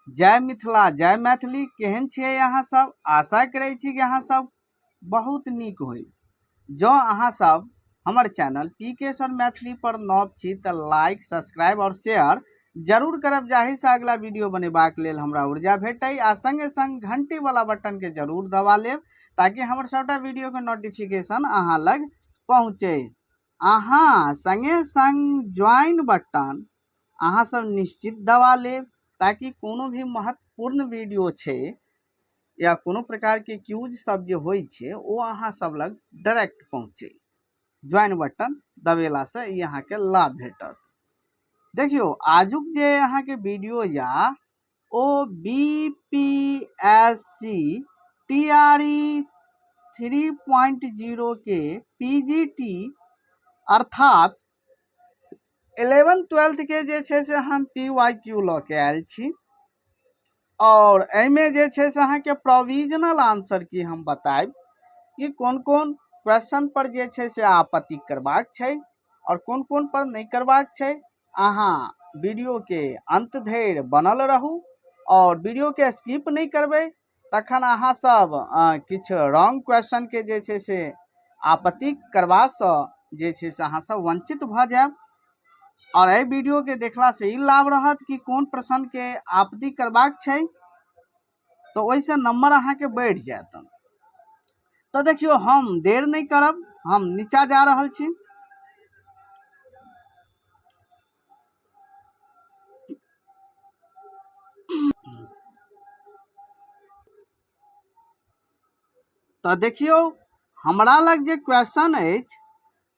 जय मिथिला जय मैथिली। केहन छियै अहाँ सब? आशा करै छी कि अहाँ सब बहुत नीक होई। जँ अहाँ सब हमर चैनल पी के सर मैथिली पर नव छी तऽ लाइक, सब्सक्राइब और शेयर जरूर करब, जाहिसँ अगला वीडियो बनेबाक लेल हमरा ऊर्जा भेटै। आ संगे संग घंटी वाला बटन के जरूर दबा लेब ताकि हमर सबटा वीडियो के नोटिफिकेशन अहाँ लग पहुँचे। अहाँ संगे संग ज्वाइन बटन अहाँ सब निश्चित दबा लेब ताकि कोनो भी महत्वपूर्ण वीडियो छै या कोनो प्रकारके क्यूज सब जे होइ छै ओ अहाँ सब लग डायरेक्ट पहुँचे। ज्वाइन बटन दबेलासँ ई अहाँके लाभ भेटत। देखियौ, आजुक जे अहाँके वीडियो या ओ B P S C T R E 3.0 के पी जी टी अर्थात इलेवन ट्वेल्थ के जे छै से हम पी वाई क्यू लऽ के आयल छी और एहिमे जे छै से अहाँके प्रोविजनल आंसर की हम बतायब कि कोन कोन क्वेश्चन पर जे छै से आपत्ति करबाक छै और कोन कोन पर नहि करबाक छै। अहाँ वीडियोके अंत धरि बनल रहू और वीडियोके स्किप नहि करबै, तखन अहाँ सब किछु रॉन्ग क्वेश्चनके जे छै से आपत्ति करबासँ जे छै से अहाँ सब वंचित भऽ जायब। और एहि वीडियोके देखलासँ ई लाभ रहत कि कोन प्रश्नके आपत्ति करबाक छै तऽ ओहिसँ नंबर अहाँके बढ़ि जायत। तऽ देखियौ, हम देर नहि करब, हम नीचा जा रहल छी। तऽ देखियौ, हमरा लग जे क्वेश्चन अछि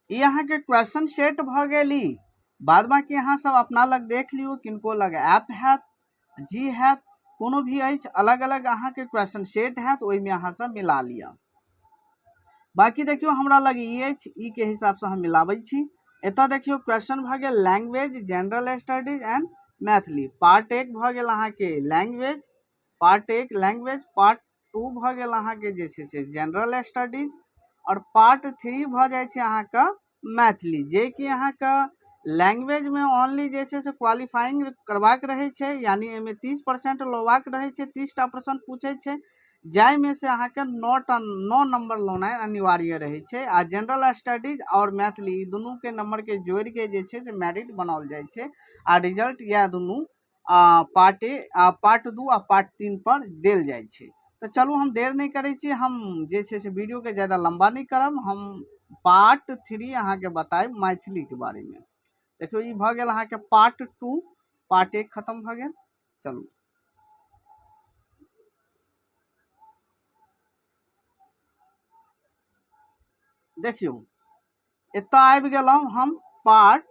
ई अहाँके क्वेश्चन सेट भऽ गेल। ई बाद बाकी अहाँ सब अपना लग देख लियौ, किनको लग ऐप हैत, जी हैत, कोनो भी अछि, अलग अलग अहाँके क्वेश्चन सेट हैत, ओहिमे अहाँ सब मिला लिअ। बाकी देखियौ, हमरा लग ई अछि, ई के हिसाबसँ हम मिलाबै छी। एतऽ देखियौ, क्वेश्चन भऽ गेल language, general studies and Maithili. Part एक भऽ गेल अहाँके लैंग्वेज, पार्ट एक लैंग्वेज, पार्ट टू भऽ गेल अहाँके जे छै से जनरल स्टडीज आओर पार्ट थ्री भऽ जाइ छै अहाँके मैथिली, जेकि अहाँके लैंग्वेजमे ओनली जे छै से क्वालिफाइंग करबाक रहै छै, यानि एहिमे 30% लेबाक रहै छै। 30टा प्रश्न पूछै छै, जाहिमे से अहाँके 9टा 9 नम्बर लेनाइ अनिवार्य रहै छै। आ जनरल स्टडीज आओर मैथिली ई दुनूके नम्बरके जोड़िके जे छै से मैरिट बनाओल जाइ छै आ रिजल्ट इएह दुनू पार्ट ए, पार्ट दू आ पार्ट तीन पर देल जाइ छै। तऽ चलू, हम देर नहि करै छी, हम जे छै से वीडियोके ज्यादा लम्बा नहि करब, हम पार्ट थ्री अहाँके बतायब मैथिलीके बारेमे। देखियौ, ई भऽ गेल अहाँके पार्ट टू, पार्ट एक खतम भऽ गेल। चलू, देखियौ, एतऽ आबि गेलहुँ हम पार्ट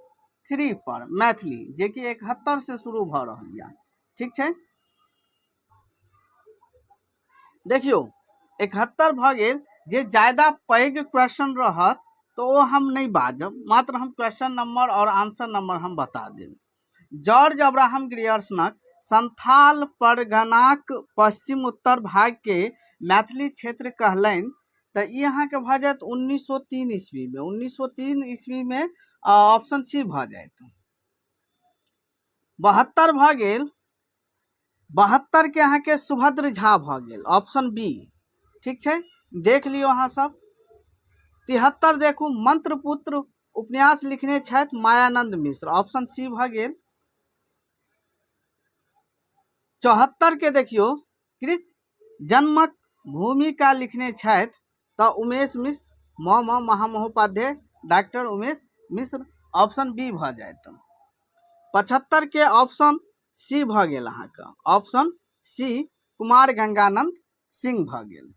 थ्री पर मैथिली, जेकि 71 से शुरू भऽ रहल यऽ। ठीक छै, देखियौ, 71 भऽ गेल। जे ज्यादा पैघ क्वेश्चन रहत तऽ ओ हम नहि बाजब, मात्र हम क्वेश्चन नंबर और आंसर नंबर हम बता देब। जॉर्ज अब्राहम ग्रियर्सनक संथाल परगनाक पश्चिम उत्तर भागके मैथिली क्षेत्र कहलनि, तऽ ई अहाँके भऽ जायत 1903 ईस्वीमे। 1903 ईस्वीमे ऑप्शन सी भऽ जायत। 72 भऽ गेल। 72 के अहाँके सुभद्र झा भऽ गेल, ऑप्शन बी। ठीक छै, देख लियौ अहाँ सब। 73 देखू, मंत्रपुत्र उपन्यास लिखने छथि मायानंद मिश्र, ऑप्शन सी भऽ गेल। 74 के देखियौ, कृष्ण जन्मक भूमिका लिखने छथि तऽ उमेश मिश्र, म म Mahamahopadhyaya doctor Umesh Mishra, option B भऽ जायत। 75 के ऑप्शन सी भऽ गेल अहाँके, ऑप्शन सी कुमार गंगानंद सिंह भऽ गेल।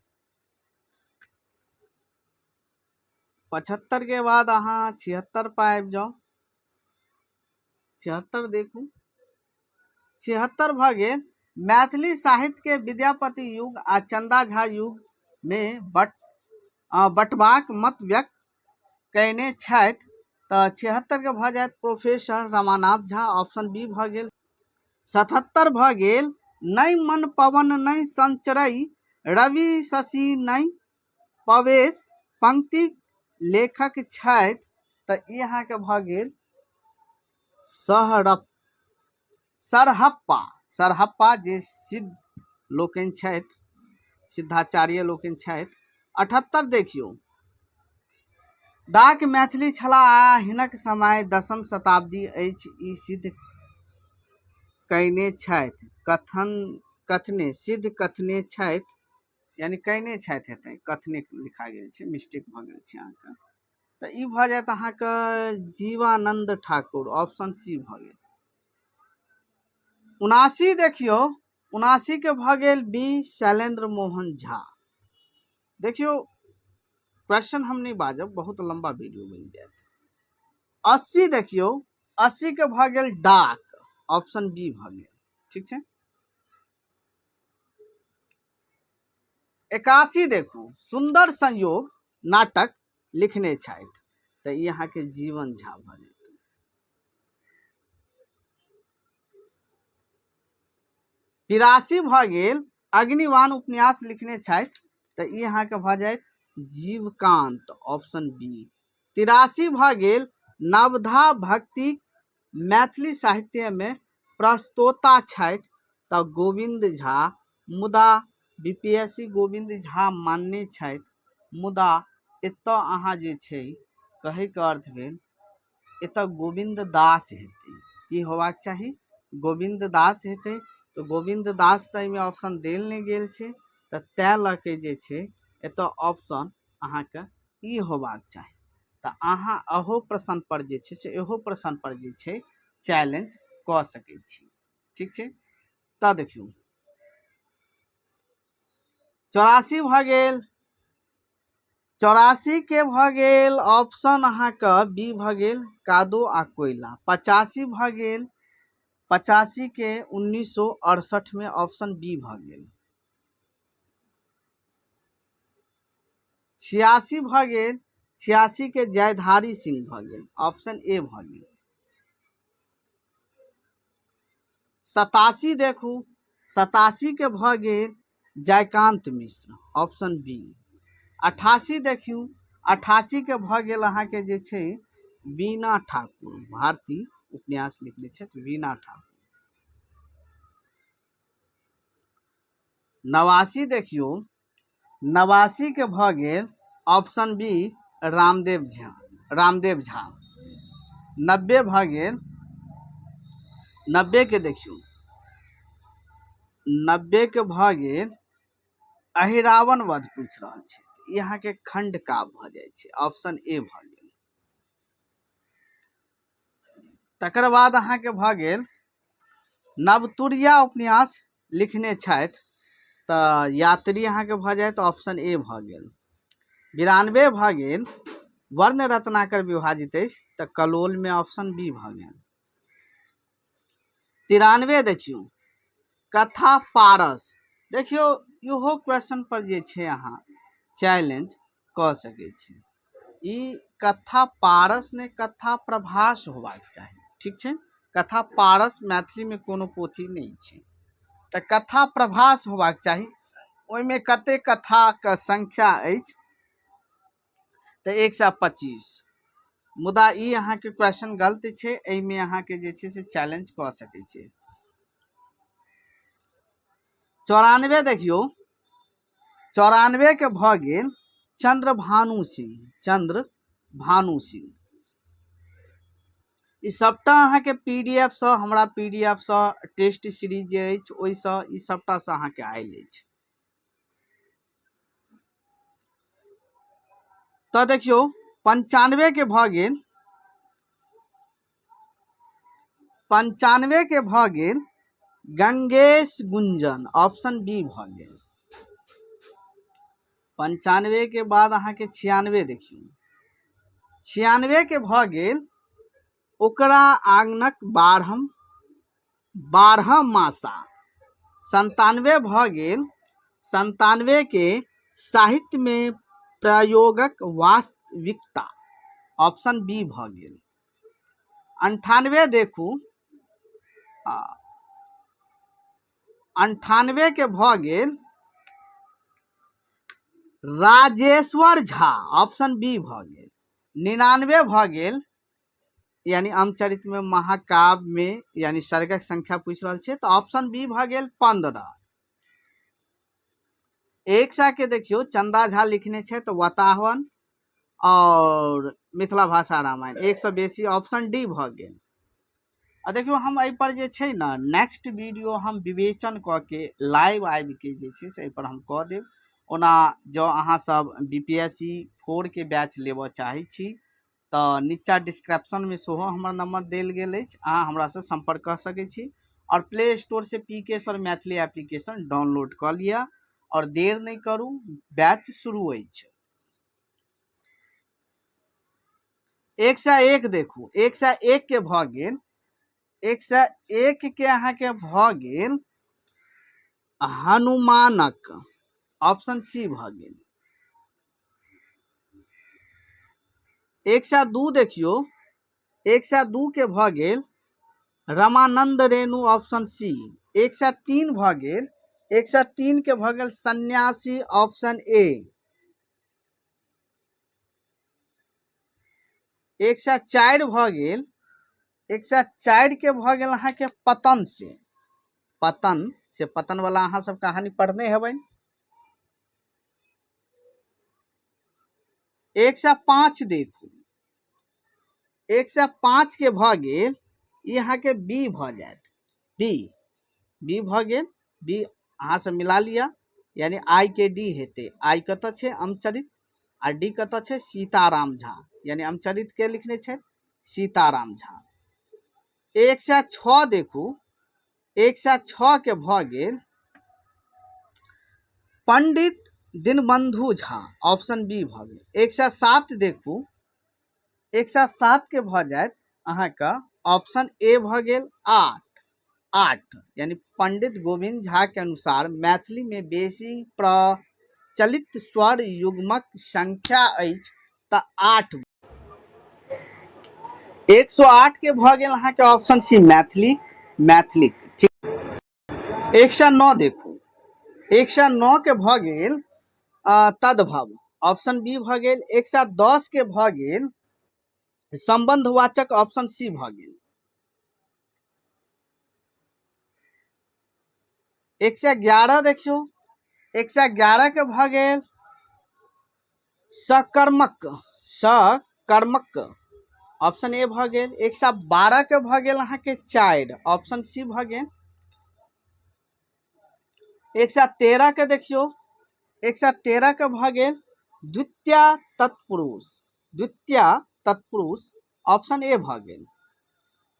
75 के बाद अहाँ 76 पर आबि जाउ। 76 देखू, 76 भऽ गेल। मैथिली साहित्य के विद्यापति युग आ चंदा झा युग मे बटबाक मत व्यक्त कयने छथि, तऽ 76 के भऽ जायत professor Ramanath Jha, option B भऽ गेल। 77 भऽ गेल, नहि मन पवन नहि संचरई रवि शशि नहि पवेश पंक्ति लेखक छथि, तऽ ई अहाँके भऽ गेल सहरप सरहप्पा, सरहप्पा जे सिद्ध लोकनि छथि, सिद्धाचार्य लोकनि छथि। 78 देखियौ, डाक मैथिली छलाह आ हिनक समय 10म शताब्दी अछि, ई सिद्ध कयने छथि। कथन कथने सिद्ध कथने छथि, यानी कयने छथि हेतै, कथने लिखा गेल छै, मिस्टेक भऽ गेल छै अहाँके। तऽ ई भऽ जायत अहाँके जीवानन्द ठाकुर, ऑप्शन सी भऽ गेल। 79 देखियौ, 79 के भऽ गेल बी शैलेन्द्र मोहन झा। देखियौ क्वेश्चन हम नहि बाजब, बहुत लम्बा वीडियो बनि जायत। 80 देखियौ, 80 के भऽ गेल डाक, ऑप्शन बी भऽ गेल। ठीक छै। 81 देखू, सुन्दर संयोग नाटक लिखने छथि, तऽ ई अहाँके जीवन झा भऽ जायत। 83 भऽ गेल अग्निवान उपन्यास लिखने छथि, तऽ ई अहाँके भऽ जायत जीवकांत, ऑप्शन बी। 83 भऽ गेल नवधा भक्ति मैथिली साहित्यमे प्रस्तोता छथि, तऽ गोविन्द झा। मुदा B P S C Govind Jha मानने छथि, मुदा एतऽ अहाँ जे छै कहैके अर्थ भेल एतऽ गोविन्द दास हेतै। की होबाक चाही? गोविन्द दास हेतै। तऽ गोविन्द दास तऽ एहिमे ऑप्शन देल नहि गेल छै, तऽ तैँ लऽ के जे छै एतऽ ऑप्शन अहाँके ई होबाक चाही। तऽ अहाँ अहो प्रश्न पर जे छै से इहो प्रश्न पर जे छै चैलेंज कऽ सकै छी। ठीक छै। तऽ देखियौ 84 भऽ गेल, 84 के भऽ गेल ऑप्शन अहाँके बी भऽ गेल कादो आ कोयला। 85 भऽ गेल, 85 के 1968 में ऑप्शन बी भऽ गेल। 86 भऽ गेल, 86 के जयधारी सिंह भऽ गेल, ऑप्शन ए भऽ गेल। 87 देखू, 87 के भऽ गेल जयकांत मिश्र, ऑप्शन बी। 88 देखियौ, 88 के भऽ गेल अहाँके जे छै वीणा ठाकुर, भारती उपन्यास लिखने छथि वीणा ठाकुर। 89 देखियौ, 89 के भऽ गेल ऑप्शन बी रामदेव झा, रामदेव झा। 90 भऽ गेल, 90 के देखियौ, 90 के भऽ गेल अहिरावण वध पूछि रहल छै, ई अहाँके खंड काव्य भऽ जाइ छै, ऑप्शन ए भऽ गेल। तकर बाद अहाँके भऽ गेल नवतुरिया उपन्यास लिखने छथि, तऽ यात्री अहाँके भऽ जायत, ऑप्शन ए भऽ गेल। 92 भऽ गेल वर्ण रत्नाकर विभाजित अछि, तऽ कलोलमे ऑप्शन बी भऽ गेल। 93 देखियौ कथा पारस, देखियौ इहो क्वेश्चन पर जे छै अहाँ चैलेंज कऽ सकै छी। ई कथा पारस नहि कथा प्रभास होबाक चाही। ठीक छै। कथा पारस मैथिलीमे कोनो पोथी नहि छै, तऽ कथा प्रभास होबाक चाही। ओहिमे कते कथाके संख्या अछि? तऽ 125। मुदा ई अहाँके क्वेश्चन गलत छै, एहिमे अहाँके जे छै से चैलेंज कऽ सकै छै। 94 देखियौ, 94 के भऽ गेल चंद्रभानु सिंह, चंद्रभानु सिंह। ई सबटा अहाँके पी डी एफ सँ, हमरा पी डी एफ सँ टेस्ट सीरीज जे अछि ओहिसँ ई सबटा सँ अहाँके आयल अछि। तऽ देखियौ 95 के भऽ गेल, 95 के भऽ गेल गंगेश गुंजन, ऑप्शन बी भऽ गेल। 95 के बाद अहाँके 96 देखियौ, 96 के भऽ गेल ओकरा आंगनक बारहम मासा। 97 भऽ गेल, 97 के साहित्यमे प्रयोगक वास्तविकता, ऑप्शन बी भऽ गेल। 98 देखू, 98 के भऽ गेल राजेश्वर झा, ऑप्शन बी भऽ गेल। 99 भऽ गेल, यानी अमचरित में महाकाव्य में यानी सर्गक संख्या पूछि रहल छै, तऽ ऑप्शन बी भऽ गेल 15। 100 के देखियौ चंदा झा लिखने छै तऽ वताहवन और मिथिला भाषा रामायण, 100 बेसी, ऑप्शन डी भऽ गेल। आ देखियौ हम एहि पर जे छै ने नेक्स्ट वीडियो हम विवेचन कऽ के लाइव आबि के जे छै से एहि पर हम कऽ देब। ओना जँ अहाँ सब बी पी एस सी 4 के बैच लेबऽ चाहै छी तऽ नीचा डिस्क्रिप्शनमे सेहो हमर नंबर देल गेल अछि, अहाँ हमरासँ सम्पर्क कऽ सकै छी। और प्ले स्टोर से पी के सर मैथिली एप्लीकेशन डाउनलोड कऽ लिअ और देर नहि करू, बैच शुरू अछि। 101 देखू, 101 के भऽ गेल, 101 के अहाँके भऽ गेल हनुमानक, ऑप्शन सी भऽ गेल। 102 देखियौ, 102 के भऽ गेल रमानंद रेणु, ऑप्शन सी। 103 भऽ गेल, 103 के भऽ गेल सन्यासी, ऑप्शन ए। 104 भऽ गेल, 104 के भऽ गेल अहाँके पतन से, पतन से, पतन वाला अहाँ सब कहानी पढ़ने हेबै। 105 देखू, 105 के भऽ गेल ई अहाँके बी भऽ जायत, बी, बी भऽ गेल, बी अहाँ सब मिला लिअ, यानी आई के डी हेतै। आई कतऽ छै अमचरित आ डी कतऽ छै सीताराम झा, यानी अमचरित के लिखने छै सीताराम झा। 106 देखू, 106 के भऽ गेल पंडित दीनबंधु झा, ऑप्शन बी भऽ गेल। 107 देखू, 107 के भऽ जायत अहाँके ऑप्शन ए भऽ गेल 8, 8 यानी पंडित गोविंद झा के अनुसार मैथिली में बेसी प्रचलित स्वर युग्मक संख्या अछि तऽ 8। 108 के भऽ गेल अहाँके ऑप्शन सी मैथिली, मैथिली, ठीक। 109 देखू, 109 के भऽ गेल तद्भव, ऑप्शन बी भऽ गेल। 110 के भऽ गेल संबंधवाचक, ऑप्शन सी भऽ गेल। 111 देखियौ, 111 के भऽ गेल सकर्मक, सकर्मक, ऑप्शन ए भऽ गेल। 112 के भऽ गेल अहाँके 4, ऑप्शन सी भऽ गेल। 113 के देखियौ, 113 के भऽ गेल द्वितीय तत्पुरुष, द्वितीय तत्पुरुष, ऑप्शन ए भऽ गेल।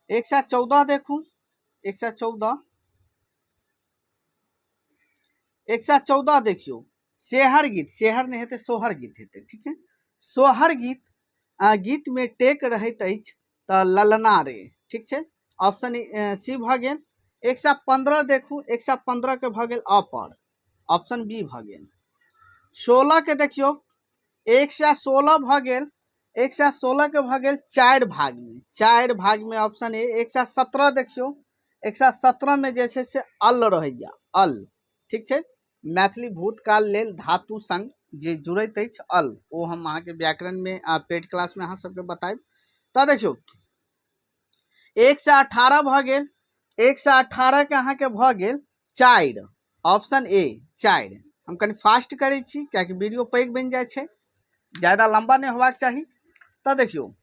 114 देखू, 114, 114 देखियौ, सेहर गीत, सेहर नहि हेतै, सोहर गीत हेतै, ठीक छै। सोहर गीत, गीत में टेक रहैत अछि तऽ ललना रे, ठीक छै, ऑप्शन सी भऽ गेल। 115 देखू, 115 के भऽ गेल अपर, ऑप्शन बी भऽ गेल। 16 के देखियौ, 116 भऽ गेल, 116 के भऽ गेल 4 भाग में, 4 भाग में ऑप्शन ए। 117 देखियौ, 117 में जे छै से अल रहैया, अल, ठीक छै। मैथिली भूतकाल लेल धातु संग जे जुड़ैत अछि अल, ओ हम अहाँके व्याकरण में आ पेड क्लास में अहाँ सबके बतायब। तऽ देखियौ 118 भऽ गेल, 118 के अहाँके भऽ गेल 4, ऑप्शन ए 4। हम कनि फास्ट करै छी कियाकि वीडियो पैघ बनि जाइ छै, ज्यादा लम्बा नहि होबाक चाही। तऽ देखियौ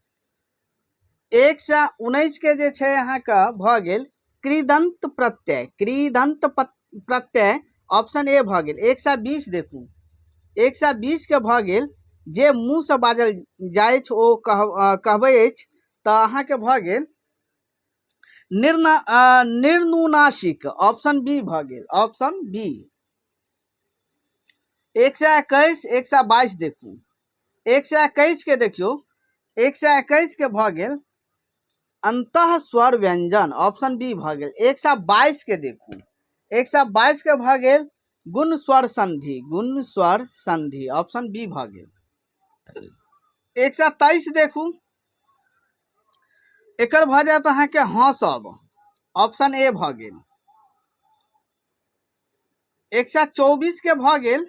119 के जे छै अहाँके भऽ गेल कृदंत प्रत्यय, कृदंत प्रत्यय, ऑप्शन ए भऽ गेल। 120 देखू, 120 के भऽ गेल जे मुँहसँ बाजल जाइ अछि ओ कहबै अछि, तऽ अहाँके भऽ गेल निर्नुनासिक, ऑप्शन बी भऽ गेल, ऑप्शन बी। 121, 122 देखू, 121 के देखियौ, 121 के भऽ गेल अंतः स्वर व्यंजन, ऑप्शन बी भऽ गेल। 122 के देखू, 122 के भऽ गेल गुण स्वर संधि, गुण स्वर संधि, ऑप्शन बी भऽ गेल। 123 देखू, एकर भऽ जायत अहाँके हँसब, ऑप्शन ए भऽ गेल। 124 के भऽ गेल,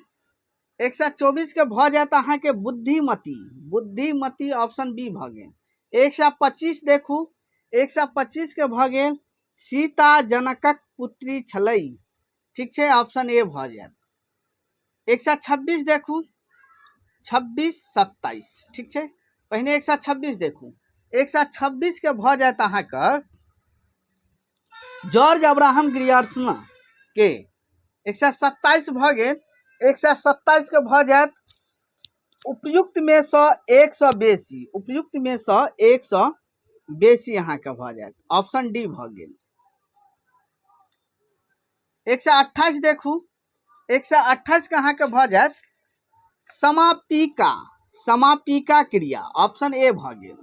124 के भऽ जायत अहाँके बुद्धिमती, बुद्धिमती, ऑप्शन बी भऽ गेल। 125 देखू, 125 के भऽ गेल सीता जनकक पुत्री छलै। ठीक छै, ऑप्शन ए भऽ जायत। 126 देखू, 26 27। ठीक छै, पहिने 126 देखू, 126 के भऽ जायत अहाँके जॉर्ज अब्राहम ग्रियर्सन के। 127 भऽ गेल, 127 के भऽ जायत उपयुक्त में सँ एक सए बेसी, उपयुक्त में सँ एक सए बेसी अहाँके भऽ जायत, ऑप्शन डी भऽ गेल। 128 देखू, 128 के अहाँके भऽ जायत समापिका, समापिका क्रिया, ऑप्शन ए भऽ गेल।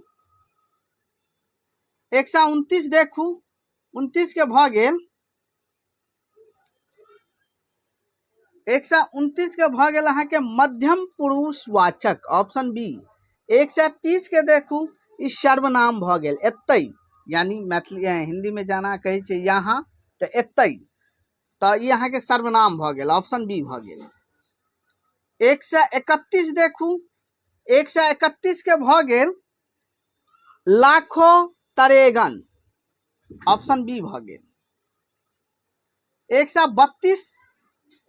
129 देखू, 29 के भऽ गेल, 129 के भऽ गेल अहाँके मध्यम पुरुषवाचक, ऑप्शन बी। 130 के देखू, ई सर्वनाम भऽ गेल एतै, यानी मैथिली हिंदी में जाना कहै छै यहाँ, तऽ एतै, तऽ ई अहाँके सर्वनाम भऽ गेल, ऑप्शन बी भऽ गेल। 131 देखू, 131 के भऽ गेल लाखो तरेगन, ऑप्शन बी भऽ गेल। 132,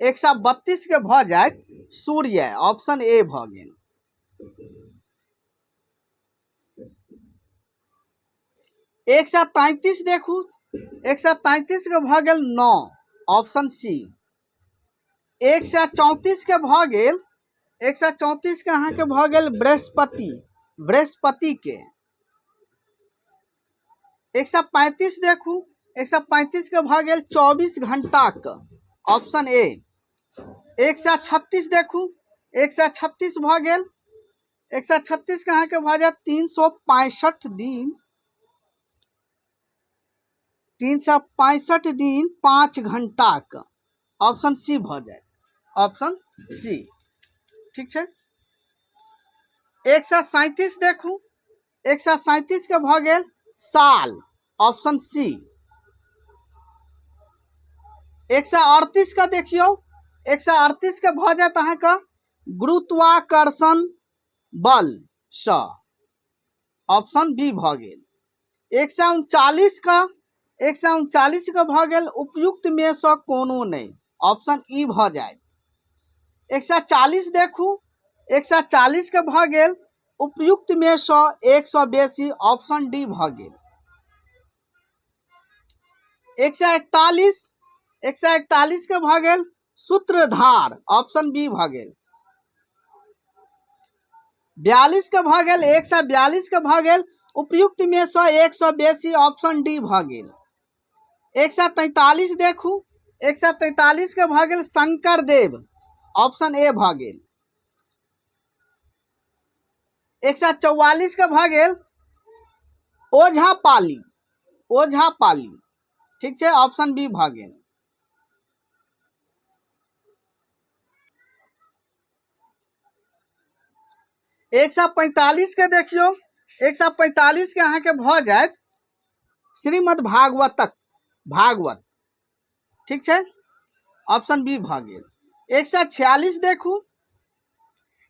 132 के भऽ जायत सूर्य, ऑप्शन ए भऽ गेल। 133 देखू, 133 के भऽ गेल 9, ऑप्शन सी। 134 के भऽ गेल, 134 के अहाँके भऽ गेल बृहस्पति, बृहस्पति के। 135 देखू, 135 के भऽ गेल 24 घंटाक, ऑप्शन ए। 136 देखू, 136 भऽ गेल, 136 के अहाँके भऽ जायत 365 दिन, 365 दिन 5 घंटाक, ऑप्शन सी भऽ जायत, ऑप्शन सी। ठीक छै। 137 देखू, 137 के भऽ गेल साल, ऑप्शन सी। 138 के देखियौ, 138 के भऽ जायत अहाँके गुरुत्वाकर्षण बल सँ, ऑप्शन बी भऽ गेल। 139 के, 139 के भऽ गेल उपयुक्त में सँ कोनो नहि, ऑप्शन ई भऽ जायत। 140 देखू, 140 के भऽ गेल उपयुक्त में सँ एक सए बेसी, ऑप्शन डी भऽ गेल। 141, 141 के भऽ गेल सूत्रधार, ऑप्शन बी भऽ गेल। 42 के भऽ गेल, 142 के भऽ गेल उपयुक्त में सँ एक सए बेसी, ऑप्शन डी भऽ गेल। 143 देखू, 143 के भऽ गेल शंकर देव, ऑप्शन ए भऽ गेल। 144 के भऽ गेल ओझा पाली, ओझा पाली। ठीक छै, ऑप्शन बी भऽ गेल। 145 के देखियौ, 145 के अहाँके भऽ जायत श्रीमद् भागवतक, भागवत। ठीक छै, ऑप्शन बी भऽ गेल। 146 देखू,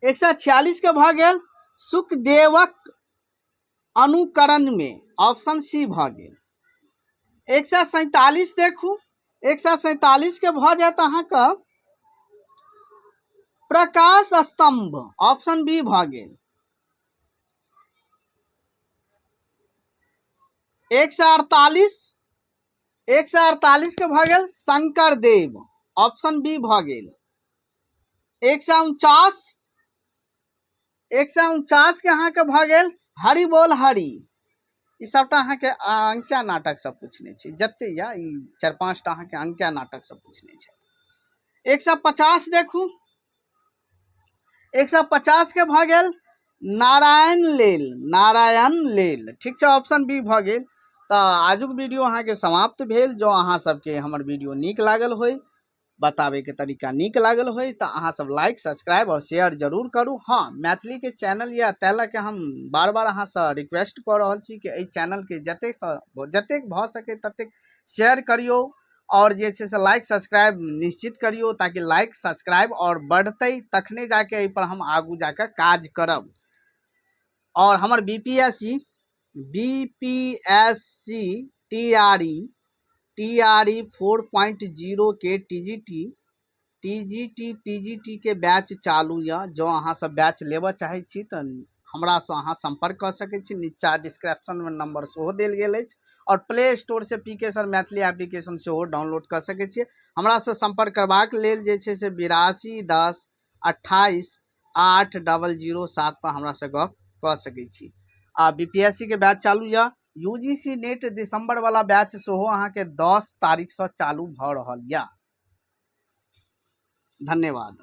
146 के भऽ गेल सुखदेवक अनुकरण में, ऑप्शन सी भऽ गेल। 147 देखू, 147 के भऽ जायत अहाँके प्रकाश स्तंभ, ऑप्शन बी भऽ गेल। 148, 148 के भऽ गेल शंकर देव, ऑप्शन बी भऽ गेल। 149, 149 के अहाँके भऽ गेल हरि बोल हरि। ई सबटा अहाँके अंकिया नाटक सब पूछने छै, जते या ई 4-5 टा अहाँके अंकिया नाटक सब पूछने छै। 150 देखू, 150 के भऽ गेल नारायण लेल, नारायण लेल। ठीक छै, ऑप्शन बी भऽ गेल। तऽ आजुक वीडियो अहाँके समाप्त भेल। जँ अहाँ सबके हमर वीडियो नीक लागल होय, बताबैके तरीका नीक लागल होय, तऽ अहाँ सब लाइक, सब्सक्राइब आओर शेयर जरूर करू। हँ, मैथिलीके चैनल यऽ, ताहि लऽ कऽ हम बार बार अहाँसँ रिक्वेस्ट कऽ रहल छी कि एहि चैनलके जतेकसँ जतेक भऽ सकै ततेक शेयर करियौ आओर जे छै से लाइक सब्सक्राइब निश्चित करियौ, ताकि लाइक सब्सक्राइब आओर बढ़तै तखने जाके एहिपर हम आगू जाके काज करब। आओर हमर B P S C B P S C T R E, T R E 4.0 के T G T, T G T, P G T के बैच चालू यऽ। जँ अहाँ सब बैच लेबऽ चाहै छी तऽ हमरासँ अहाँ सम्पर्क कऽ सकै छी। नीचा डिस्क्रिप्शनमे नंबर सेहो देल गेल अछि आओर प्ले स्टोरसँ पी के सर मैथिली एप्लीकेशन सेहो डाउनलोड कऽ सकै छियै। हमरासँ सम्पर्क करबाक लेल जे छै से 82 10 28 8 00 7 पर हमरासँ गप कऽ सकै छी। आ बी पी एस सी के बैच चालू यऽ। You ji C net दिसंबर वाला बैच सेहो अहाँके 10 तारीखसँ चालू भऽ रहल यऽ। धन्यवाद।